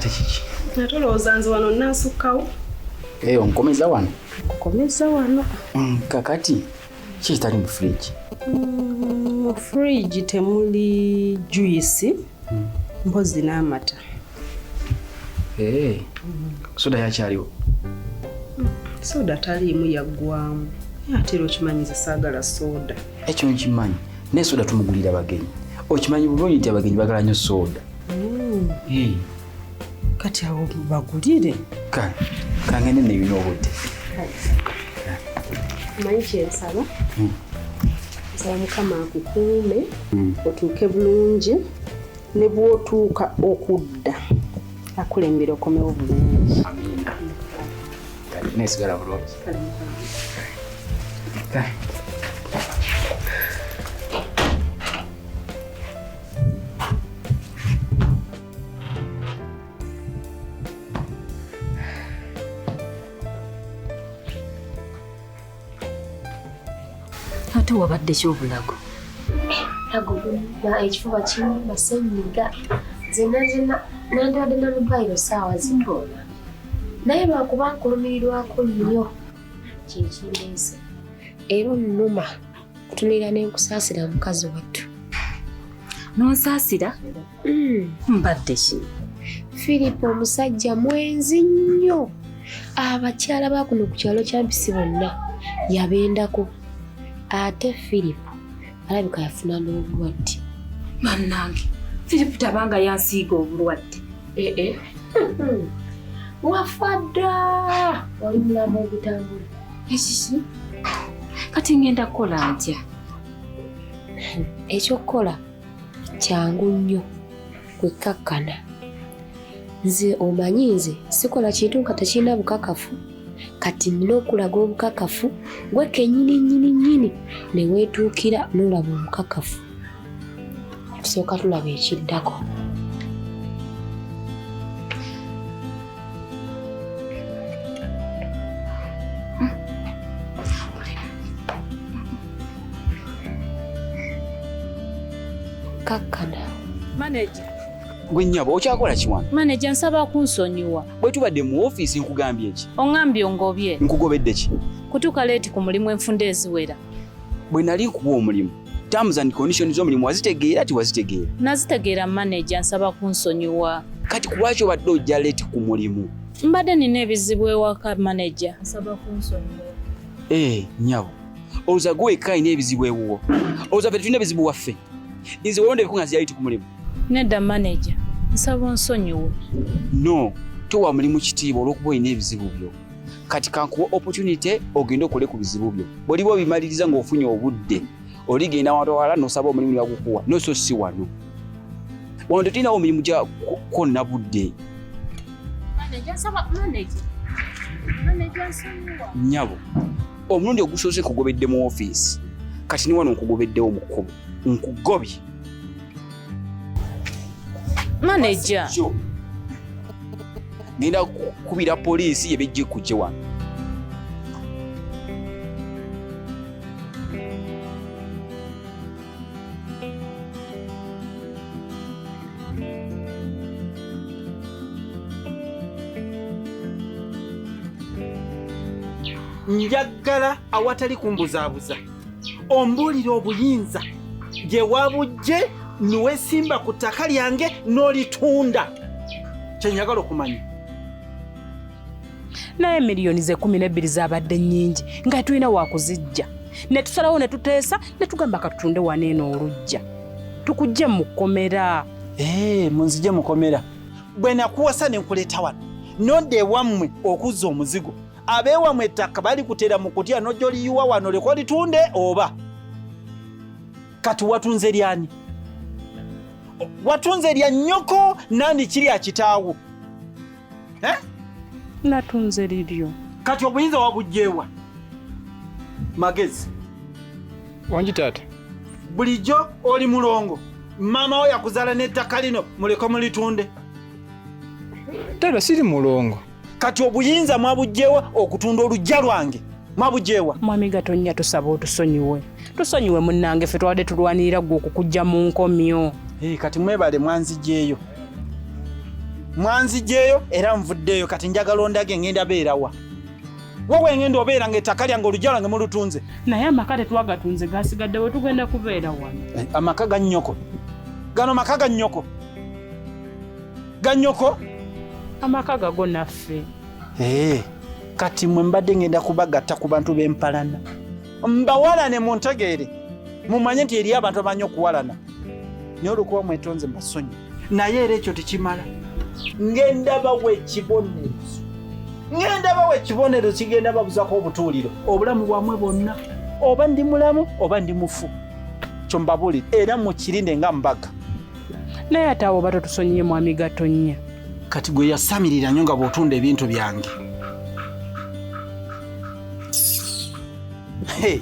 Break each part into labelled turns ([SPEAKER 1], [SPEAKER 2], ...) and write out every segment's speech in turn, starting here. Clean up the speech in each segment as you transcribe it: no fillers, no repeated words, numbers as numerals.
[SPEAKER 1] Ate kiki?
[SPEAKER 2] Ate olowooza nze wano nnaasukkawo?
[SPEAKER 1] Eh, onkomeza wano?
[SPEAKER 2] Nkukomeza wano.
[SPEAKER 1] Kakati ki ekitali mu fridge?
[SPEAKER 2] Mu fridge temuli juice, mpozi n'amata.
[SPEAKER 1] Eh, soda yakyaliwo?
[SPEAKER 2] Soda taliimu, yaggwamu. Naye ate era okimanyi nze saagala soda.
[SPEAKER 1] Ekyo nkimanyi, naye soda tumugulira bagenyi. Okimanyi bulungi nti abagenyi bagala nnyo soda. Eh.
[SPEAKER 2] Kati awo bagulire.
[SPEAKER 1] Kangende neyuna obudde.
[SPEAKER 2] Omanyi kyensaba? Nsaba Mukama akukuume, otuuke bulungi, ne bw'otuuka okudda akulembera okomewo bulungi.
[SPEAKER 1] Amiina. Kale, neesigala bulungi. Kale.
[SPEAKER 3] Ate wabadde ki obulago?
[SPEAKER 4] Bulago bunuma, ekifuba kinnuma, sennyiga. Nze nandibadde na mu ddwaliro ssaawa zino. Naye lwakuba nkulumirirwako nnyo kye kindeese. Era onnuma kutunulira ne nkusaasira mukazi wattu.
[SPEAKER 3] N'onsaasira? Mbadde ki?
[SPEAKER 4] Philip omusajja mwenzi nnyo. Abakyala ba kuno ku kyalo kya Mpisi bonna yabendako. Ate Philip alabika yafuna n'obulwadde.
[SPEAKER 3] Bannange, Philip tabanga yansiiga obulwadde.
[SPEAKER 4] Ee. Wafa dda! Oli mulamu ogutambula.
[SPEAKER 3] Ekiki? Kati ngenda kukola ntya?
[SPEAKER 4] Ekyokukola kyangu nnyo, kwekkakkana. Nze omanyi nze sikola kintu nga tekirina bukakafu. Kati nnina okulaga obukakafu gwe kennyini nnyini nnyini ne weetuukira n'olaba obukakafu. Tusooka tulaba ekiddako. Kakkana.
[SPEAKER 5] Manager.
[SPEAKER 1] Gwe nnyabo okyakola ki wano?
[SPEAKER 5] Manager, nsaba kunsonyiwa.
[SPEAKER 1] Bwe tubadde mu ofiisi nkugambye ki?
[SPEAKER 5] Oŋŋambye ongobye.
[SPEAKER 1] Nkugobedde ki?
[SPEAKER 5] Kutuuka late ku mulimu enfunda eziwera.
[SPEAKER 1] Bwe nali nkuwa omulimu, terms and conditions z'omulimu wazitegeera tiwazitegeera?
[SPEAKER 5] Nazitegeera manager, nsaba kunsonyiwa.
[SPEAKER 1] Kati ku lwaki obadde ojja late ku mulimu?
[SPEAKER 5] Mbadde nina ebizibu ewaka manager. Nsaba kunsonyiwa.
[SPEAKER 1] Eh, nnyabo. Olowooza gwe wekka alina ebizibu ewuwo? Olowooza ffe tetulina bizibu waffe? Nze wolonda ebiko nga nzija late ku mulimu.
[SPEAKER 5] Nedda manager, nsaba onsonyiwe.
[SPEAKER 1] No, towa mulimu kitiibwa olw'okuba olina ebizibu byo. Kati kankuwa opportunity ogende okole ku bizibu byo. Bw'oliba obimaliriza ng'ofunye obudde, oligenda wantu awalala n'osaba omulimu ne bagukuwa. No, so si wano. Wano tetulinawo mirimu gya kwonna budde.
[SPEAKER 5] Manager, nsaba manager. Manager, nsonyiwa.
[SPEAKER 1] Nnyabo, omulundi ogusoose nkugobedde mu ofiisi. Kati ne wano nkugobeddewo mu kkubo. Nkugobye.
[SPEAKER 5] Manager.
[SPEAKER 1] Ngenda kukubira poliisi ebejje kujje wano.
[SPEAKER 6] Njagala awatali kumbuzaabuza ombuulire obuyinza gye wabujje niwesimba ku ttaka lyange n'olitunda. Kye njagala okumanya.
[SPEAKER 2] Naye miliyoni ze 12 zaabadde nnyingi nga tulina wakuzijja, ne tusalawo ne tuteesa ne tugamba katutunde wano eno olujja tukujje mu kkomera.
[SPEAKER 6] Ee, munzije mukomera. Bwe nakuwasa ne nkuleeta wano nodda ewammwe okuzza omuzigo, abeewammwe ettaka balikutera mu kutya n'ojja oliyiwa wano leka olitunde oba kati watunze lyani? Watunze lya nnyoko nandi kirya kitaawo? Eh?
[SPEAKER 2] Natunze liryo.
[SPEAKER 6] Kati obuyinza wabugyewa? Magezi.
[SPEAKER 7] Wangi taata.
[SPEAKER 6] Bulijjo oli mulongo, maama wo yakuzaala n'ettaka lino muleke mulitunde.
[SPEAKER 7] Taata siri mulongo.
[SPEAKER 6] Kati obuyinza mwabugyewa okutunda olujja lwange? Mwabugyewa?
[SPEAKER 2] Mwami Gatonnya, tusaba otusonyiwe. Tusonyiwe munnange, ffe twadde tulwanirira ggwe okukujja mu nkomyo.
[SPEAKER 6] Hey, kati mwebale mwanzigyeyo. Mwanzijeeyo era nvuddeeyo kati njagala ondage ngenda beerawa. Wowe ngenda obeera ng'ettaka lyange olujja lwange mulutunze.
[SPEAKER 2] Naye amaka tetwagatunze gasigadde we tugenda kubeera wano.
[SPEAKER 6] Amaka ga nnyoko. Gano maka ga nnyoko. Ga nnyoko?
[SPEAKER 2] Amaka gago naffe.
[SPEAKER 6] Kati mwe mbadde ngenda kubagatta ku bantu b'empalana. Mbawalane muntegeere. Mumanye nti eriyo abantu abamanyi okuwalana. Naye olw'okuba mwetonze mbasonyi. Naye era ekyo tekimala. Ngenda bawa ekibonerezo. Ngenda bawa ekibonerezo kigenda babuzako obutuuliro. Obulamu bwamwe bwonna. Oba ndi mulamu oba ndi mufu. Kyo mbabuulire era mukirinde nga mbaga.
[SPEAKER 2] Naye ate awo oba totusonyiye mwami Gatonnya.
[SPEAKER 6] Kati gwe yasamirira nnyo nga bw'otunda ebintu byange. Hey.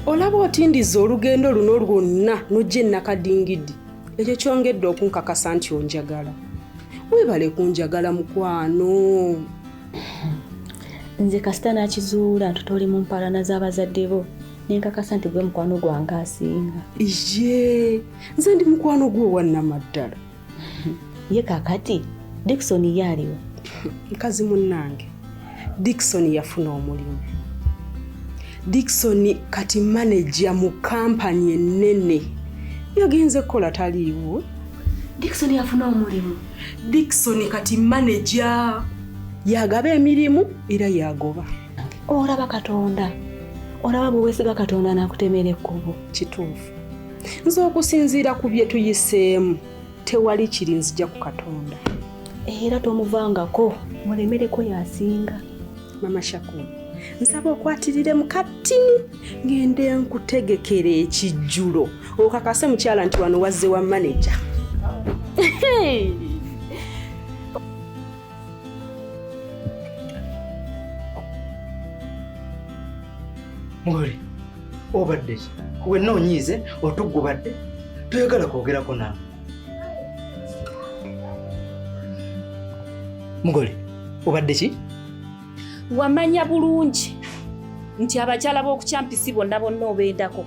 [SPEAKER 2] Olaba otindiza olugendo luno lwonna n'ojja ennakadingidi. Ekyo kyongedde okunkakasa nti onjagala. Weebale kunjagala mukwano.
[SPEAKER 8] Nze kasita n'akizuula nti toli mu mpalana z'abazadde bo ne nkakasa nti gwe mukwano gwange asinga.
[SPEAKER 2] Ye, nze ndi mukwano gwo owa nnamaddala.
[SPEAKER 8] Ye kaakati Dickson ye aliwo?
[SPEAKER 2] Mukazi munnange, Dickson yafuna omulimu. Dickson kati maneja mu kampani ennene. Yagenze kukola taliiwo.
[SPEAKER 8] Dickson yafuna omulimu?
[SPEAKER 2] Dickson kati maneja. Yagaba emirimu era yagoba.
[SPEAKER 8] Olaba Katonda. Olaba bwe weesiga Katonda n'akutemera ekkubo.
[SPEAKER 2] Kituufu. Nze okusinziira ku bye tuyiseemu tewali kirinzija ku Katonda.
[SPEAKER 8] Era tomuvangako, mulemereko y'asinga.
[SPEAKER 2] Mama Shakur, nsaba okwatirire mu katini ngende nkutegekere ekijjulo okakase mukyala nti wano wazze wa maneja.
[SPEAKER 9] Mugole, obadde ki? Wenna onyiize, otuggubadde, toyagala kwogerako nange. Mugole, obadde ki?
[SPEAKER 5] Wamanya bulungi nti abakyala b'okukyampisi bonna bonna obendako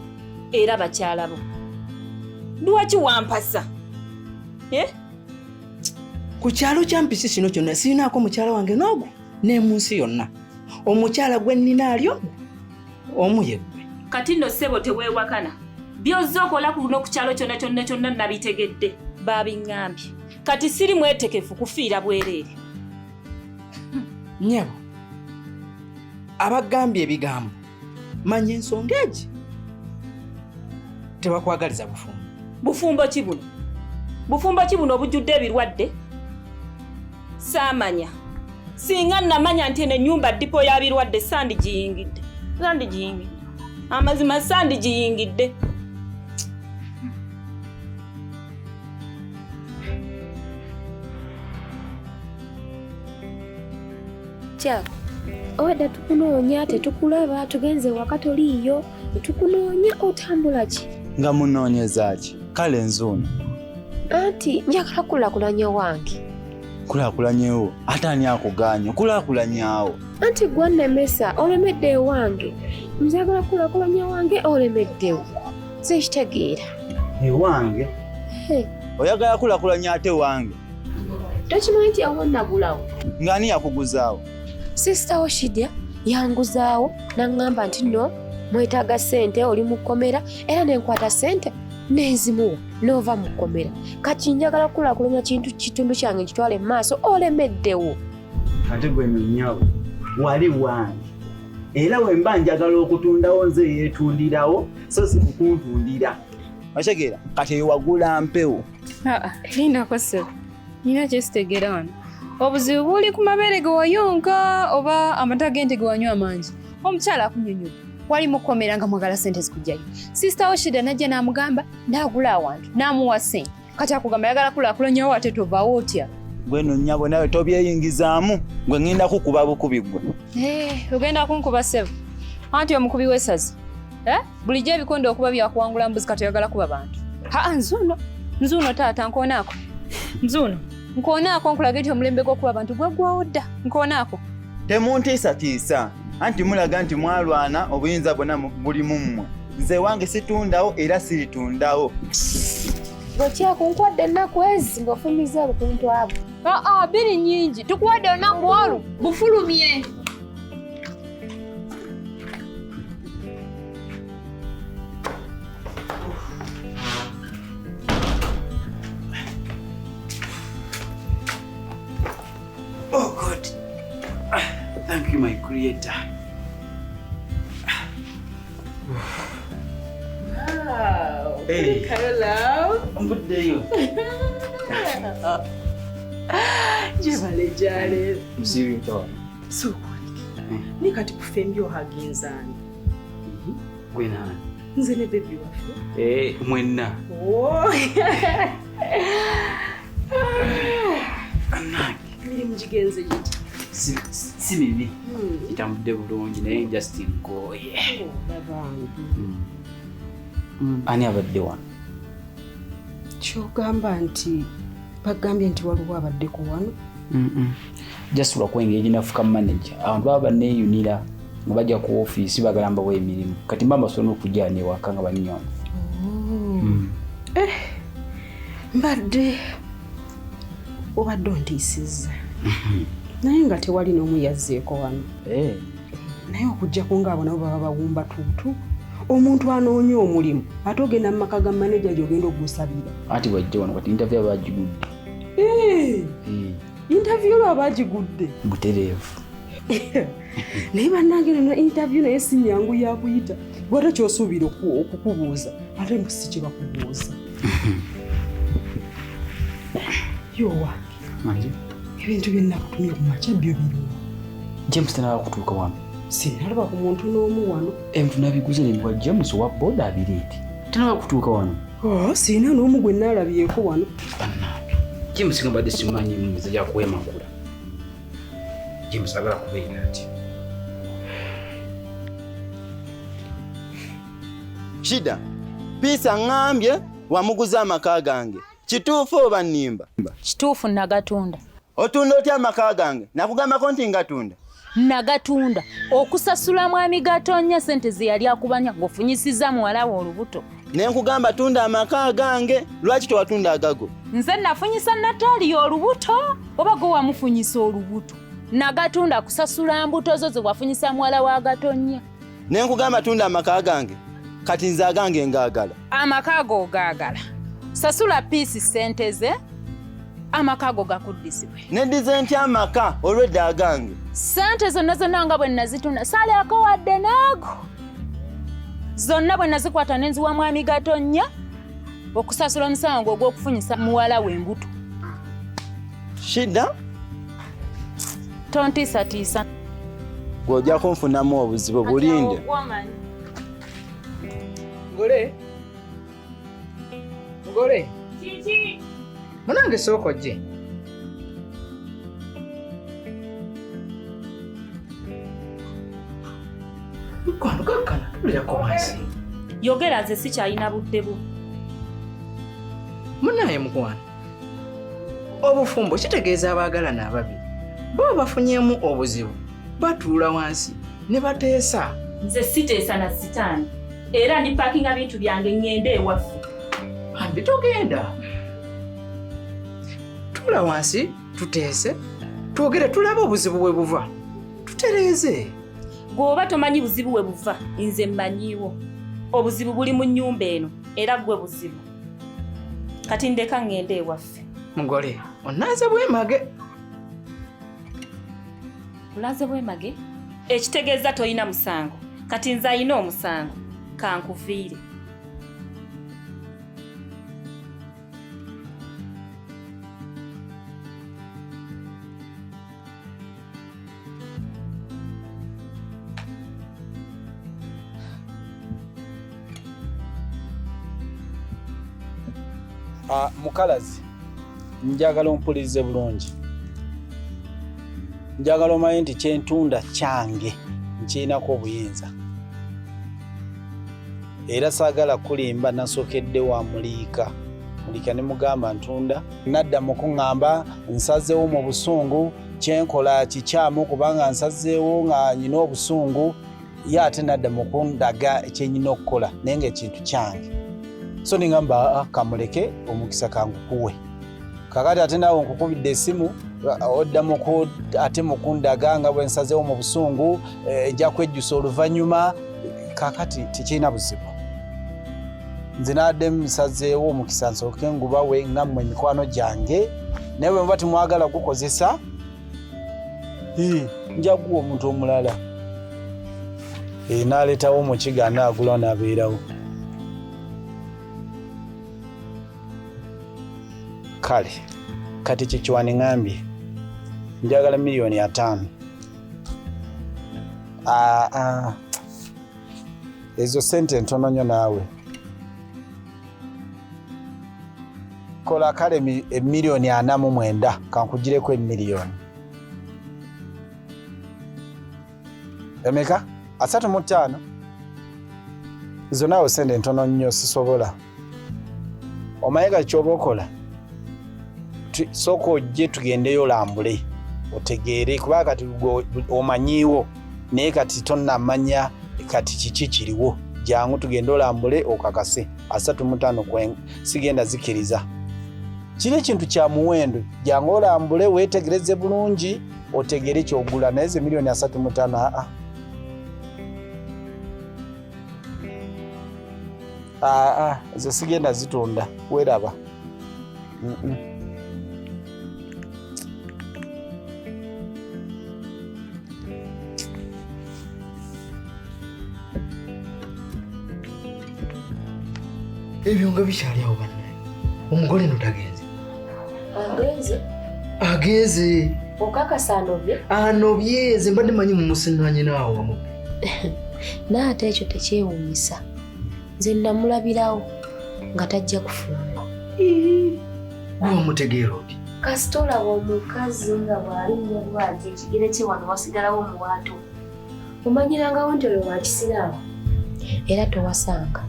[SPEAKER 5] era bakyala bo. Lwaki wampasa?
[SPEAKER 9] Ku kyalo kya mpisi kino kyonna sirinaako mukyala wange n'ogwo ne mu nsi yonna. Omukyala gwe nnina ali ogwo omu ye ggwe.
[SPEAKER 5] Kati nno ssebo teweewakana. By'ozze okola kuno ku kyalo kyonna kyonna kyonna nabitegedde. Baabiŋŋambye. Kati siri mwetegefu kufiira bwereere.
[SPEAKER 9] Nnyabo, abagambye ebigambo manya ensonga egi tebakwagaliza bufumbo.
[SPEAKER 5] Bufumbo ki buno? Bufumbo ki buno obujjudde ebirwadde? Saamanya. Singa namanya nti eno ennyumba ddipo ya birwadde sandigiyingidde. Sandigiyingidde. Amazima sandigiyingidde.
[SPEAKER 4] Jack, obadde tukunoonya tetukulaba, tugenze waka toliiyo, tukunoonya otambula ki?
[SPEAKER 10] Nga munoonyeza ki? Kale nzuuno.
[SPEAKER 4] Anti njagala kulaakulanya wange.
[SPEAKER 10] Kulaakulanyewo? Ate ani akugaanye? Kulaakulanyaawo.
[SPEAKER 4] Anti gwe nnemesa olemedde ewange. Njagala kulaakulanya wange olemeddewo. Sikitegeera.
[SPEAKER 10] Ewange? Oyagala kulaakulanya ate wange?
[SPEAKER 4] Tokimanyi nti awo nagulawo?
[SPEAKER 10] Ng'ani yakuguzaawo?
[SPEAKER 4] Sisita wo Shidya yanguzaawo n'aŋŋamba nti nno mwetaaga ssente oli mu kkomera era ne nkwata ssente n'enzimuwa n'ova mu kkomera. Kati njagala kukulaakulanya kintu kitundu kyange nkitwale mu maaso olemeddewo.
[SPEAKER 10] Ate gwe nno nnyabo wali wange era bwe mba njagala okutundawo nze yeetundirawo so si kukuntundira. Okitegeera? Kati eyo wagula mpewo.
[SPEAKER 11] Lindako ssebo. Nina kyesitegeera wano. Obuzibu buli ku mabeere ge wayonka oba amata g'ente ge wanywa amangi. Omukyala akunyonyola. Wali mukomera nga mwagala ssente zikujjayo. Sisita wo Shida n'ajja n'amugamba n'agula awantu n'amuwa ssente. Kati akugamba ayagala kulaakulanyawo ate tovaawo otya?
[SPEAKER 10] Gwe nno nnyabo nawe tobyeyingizaamu gwe ŋŋenda kukuba bukubi ggwe.
[SPEAKER 11] Ogenda kunkuba ssebo. Anti omukubi w'essaza. Bulijjo ebikonde okuba byakuwangula mbuzi kati oyagala kuba bantu. Haa nzuuno. Nzuuno taata nkoonaako. Nzuuno. Nkoonaako nkulage nti omulembe gw'okuba abantu gwaggwawo dda. Nkoonaako.
[SPEAKER 10] Temuntiisatiisa anti mulaga nti mwalwana obuyinza bwonna buli mu mmwe. Nze wange situndawo era siritundawo.
[SPEAKER 4] Gwe ennaku ezi ng'ofumiza obukuntu abo.
[SPEAKER 11] Aa, biri nnyingi. Tukuwadde olunaku olwo bufulumye.
[SPEAKER 1] Oh God. Thank you, my creator.
[SPEAKER 2] Wow.
[SPEAKER 1] Hey.
[SPEAKER 2] Hello.
[SPEAKER 1] Mbuddeyo.
[SPEAKER 2] Jebale jale.
[SPEAKER 1] Msibi mtawa.
[SPEAKER 2] Sukwalike. Ni kati kufembi ohaginzani.
[SPEAKER 1] Gwe nani?
[SPEAKER 2] Nze ne baby waffe.
[SPEAKER 1] Mwenna.
[SPEAKER 2] Oh. Mirimu gigenze giti.
[SPEAKER 1] Si mibi. Kitambudde bulungi naye just nkooye. Ani abadde wano?
[SPEAKER 2] Kyogamba nti bagambye nti waliwo abaddeko wano?
[SPEAKER 1] Just lwakuba engeri gye nafuuka manager. Abantu baba banneeyunira nga bajja ku ofiisi baagala mbawa emirimu. Kati mba mbasobola n'okujja n'ewaka nga bannyonga.
[SPEAKER 2] Mbadde obadde ontiisizza. Naye nga tewali n'omu yazzeeko wano. Naye okuggyako ng'abo nabo baba bawumba tuutu. Omuntu anoonya omulimu ate ogenda mu maka ga maneja gy'ogenda ogusabira.
[SPEAKER 1] Ati wajja wano kati interview baagigudde.
[SPEAKER 2] Interview olwo baagigudde.
[SPEAKER 1] Butereevu.
[SPEAKER 2] Naye bannange nno interview naye si nnyangu ya kuyita. Gwe ate ky'osuubira okukubuuza ate mbu si kye bakubuuza. Yo wange. Ebintu bye nnakutumye ku makya byo biriwo.
[SPEAKER 1] James tanaba kutuuka wano.
[SPEAKER 2] Sinnalaba ku muntu n'omu wano.
[SPEAKER 1] Ebintu nabiguze ne mbiwa James owa boda abireete. Tanaba kutuuka wano.
[SPEAKER 2] Oh, sirina n'omu gwe nnaalabyeko wano.
[SPEAKER 1] Bannange. James nga mbadde simanyi mmize gya kwemakula. James agala kubeera ati.
[SPEAKER 10] Shida, Peace aŋŋambye wamuguza amaka gange. Kituufu oba nnimba?
[SPEAKER 5] Kituufu nagatunda.
[SPEAKER 10] Otunda otya amaka gange? Nakugambako nti ngatunda.
[SPEAKER 5] Nagatunda okusasula mwami Gatonya sente ze yali akubanya ng'ofunyisizza muwala we olubuto.
[SPEAKER 10] Ne nkugamba tunda amaka gange, lwaki tewatunda agago?
[SPEAKER 5] Nze nafunyisa Natalia olubuto oba gwe wamufunyisa olubuto? Nagatunda kusasula mbuto zo ze wafunyisa muwala wa Gatonya.
[SPEAKER 10] Ne nkugamba tunda amaka gange, kati nze agange ngaagala.
[SPEAKER 5] Amaka go ogaagala. Sasula Peace sente ze, amaka go gakuddizibwe.
[SPEAKER 10] Neddize ntya amaka olw'edda agange?
[SPEAKER 5] Sente zonna zonna nga bwe nazitunda salyako wadde naago. Zonna bwe nazikwata ne nziwa mwami Gatonya okusasula omusango ogw'okufunyisa muwala we embuto.
[SPEAKER 10] Shida?
[SPEAKER 5] Tontiisatiisa.
[SPEAKER 10] Gwe ojja kunfunamu obuzibu bulinde.
[SPEAKER 9] Ngole. Ngole.
[SPEAKER 5] Kiki?
[SPEAKER 9] Munange sooka ojje. Mukwano kakkana tuulirako wansi.
[SPEAKER 5] Yogera nze sikyalina budde bwo.
[SPEAKER 9] Munnaye mukwano. Obufumbo kitegeeza abaagalana ababiri. Bo bafunyeemu obuzibu batuula wansi ne bateesa.
[SPEAKER 5] Nze siteesa na sitaani. Era ndi paakinga bintu byange ŋŋende ewaffe.
[SPEAKER 9] Bambi togenda. Tuula wansi tuteese twogere tulabe obuzibu bwe buva. Tutereeze.
[SPEAKER 5] Gw'oba tomanyi buzibu we buva, nze mmanyiiwo. Obuzibu buli mu nnyumba eno era ggwe buzibu. Kati ndeka ŋŋende ewaffe.
[SPEAKER 9] Mugole, onaaze bwemage.
[SPEAKER 5] Olaze bwemage? Ekitegeeza toyina musango. Kati nze ayina omusango. Kankuviire.
[SPEAKER 6] Mukalazi, njagala ompulirize bulungi. Njagala omanye nti kyentunda kyange nkirinako obuyinza. Era saagala kulimba nasookedde wa Muliika. Muliika ne mugamba ntunda, nadda mu kuŋŋamba nsazeewo mu busungu Kyenkola kikyamu kubanga nsazeewo nga nyina obusungu, ye ate nadda mu kundaga kyenyina okukola naye ng'ekintu kyange. So ningamba kamuleke omukisa kangukuwe. Kakati ate naawe nkukubidde essimu odda ate mu kundaga nga bwe nsazeewo mu busungu, nja kwejjusa oluvannyuma. Kakati tekirina buzibu. Nze naadde nsazeewo omukisa nsooke ngubawe nga mmwe mikwano gyange, naye bwe muba temwagala gukozesa nja kuwa omuntu omulala. N'aleetawo omukiga anaagula n'abeerawo. Kale kati kyekiwaniŋambye njagala 5,000,000. Ezo sente ntono nnyo naawe. Kola kale 49,000,000 kankugireko 1,000,000. Emeka? 35. Ezo naawe sente ntono nnyo sisobola. Omanyi kati ky'oba okola? Sooka ojje tugendeyo olambule otegeere, kuba kati omanyiiwo naye kati tonnamanya kati kiki kiriwo. Jangu tugende olambule okakase. 35 sigenda zikiriza. Kiri ekintu kya muwendo, jangu olambule weetegereze bulungi otegeere ky'ogula, naye ze 35,000,000 aa. Ezo sigenda zitunda, weeraba.
[SPEAKER 9] Ebyo nga bikyali awo bannaye. Omugole no tagenze.
[SPEAKER 4] Agenze?
[SPEAKER 9] Agenze.
[SPEAKER 4] Okakasa anobye?
[SPEAKER 9] Anobye, nze mbadde manyi mumusiŋŋaanye naawe wamu.
[SPEAKER 4] Naye ate ekyo tekyewuunyisa. Nze namulabirawo nga tajja kufumba.
[SPEAKER 9] Gwe wamutegeera oti?
[SPEAKER 4] Kasita olaba omukazi nga bw'alinnya bw'ati ekigere kye wano wasigalawo omuwaatwa. Omanyirangawo nti oyo wa kisiraamu era towasanga.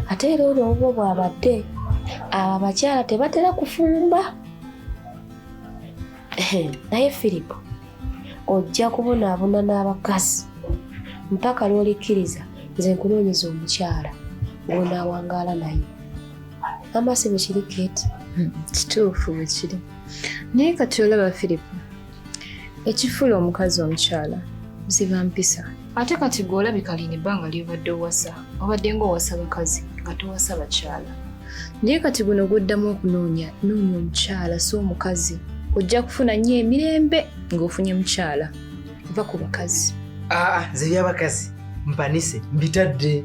[SPEAKER 4] Ate era olwo obwo bw'abadde abo abakyala tebatera kufumba. Naye Philip, ojja kubonaabona n'abakazi mpaka lw'olikkiriza nze nkunoonyeza omukyala gw'onaawangaala naye. Amasi bwe kiri Kate?
[SPEAKER 11] Kituufu bwe kiri. Naye kati olaba Philip, ekifuula omukazi omukyala ziba mpisa. Ate kati gwe olabika lino ebbanga ly'obadde owasa, obadde ng'owasa bakazi nga towasa bakyala. Naye kati guno gw'oddamu okunoonya, noonya omukyala si omukazi. Ojja kufuna nnyo emirembe ng'ofunye mukyala. Va ku bakazi.
[SPEAKER 9] Nze eby'abakazi mpanise mbitadde.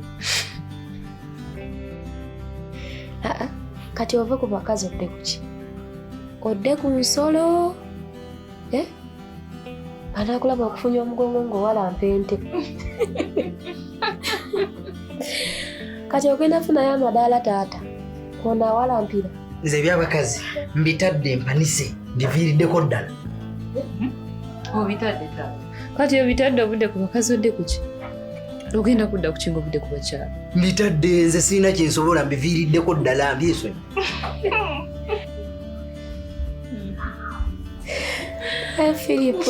[SPEAKER 4] Kati ove ku bakazi odde ku ki? Odde ku nsolo? Anaakulaba okufunya omugongo ng'owalampa ente. Kati ogenda funayo amadaala taata kw'onaawalampira.
[SPEAKER 9] Nze eby'abakazi mbitadde mpanise mbiviiriddeko ddala.
[SPEAKER 3] Obitadde taata.
[SPEAKER 11] Kati obitadde obudde ku bakazi odde ku ki? Ogenda kudda ku ki ng'obudde ku bakyala?
[SPEAKER 9] Mbitadde nze sirina kye nsobola mbiviiriddeko ddala mbyesonyi.
[SPEAKER 4] Philip.